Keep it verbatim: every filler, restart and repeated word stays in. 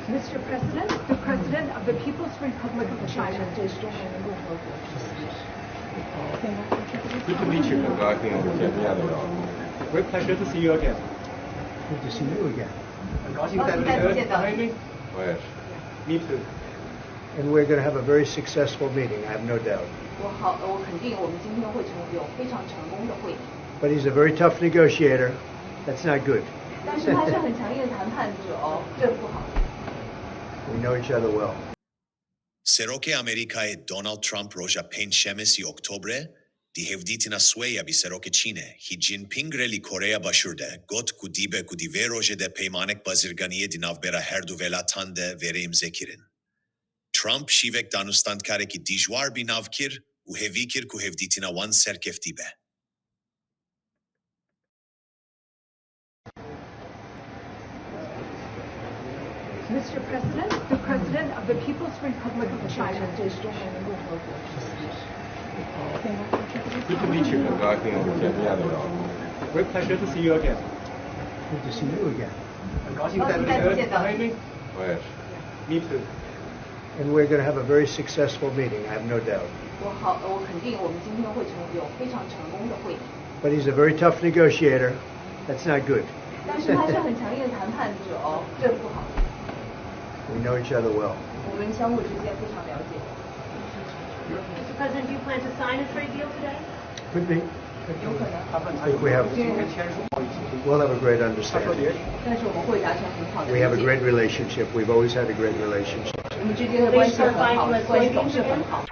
Mister President, the President of the People's Republic of China. Good to meet you. Great pleasure to see you again. Good to see you again. 很高兴再次见到你。 Yes. Me too. And we're going to have a very successful meeting, I have no doubt. 我好，我肯定我们今天会成有非常成功的会议。 But he's a very tough negotiator. That's not good. 但是他是很强硬的谈判者哦，这不好。 We know each other well. Serokê Amerîkayê Donald Trump roja pêncşemê sî Oktobre di hevdîtina swê ya bi Serokê Çînê Xi Jinping re li Koreya Başûr de got ku dîbe ku di vê rojê de peymanek bazirganiyê di navbera her du welatan de vêre îmzekirin. Trump şîvek danûstandkarekî dijwar bi nav kir û hêvî kir ku hevdîtina wan serkeftî be. Mister President, the President of the People's Republic of China. Good to meet you. Great pleasure to see you again. Good to see you again. 很高兴再次见到你。 Yes. Me too. And we're going to have a very successful meeting, I have no doubt. 我好，我肯定我们今天会成有非常成功的会议。 But he's a very tough negotiator. That's not good. 但是他是很强硬的谈判者哦，这不好。 We know each other well. 我们相互之间非常了解。 Mister President, do you plan to sign a trade deal today? Could be. 有可能。 I think we have, 今天签署贸易协定。 we'll have a great 他说别 understanding. 但是我们会达成很好的 We have a 理解。 great relationship. We've always had a great relationship. 我们之间的关系很好，关系总是很好。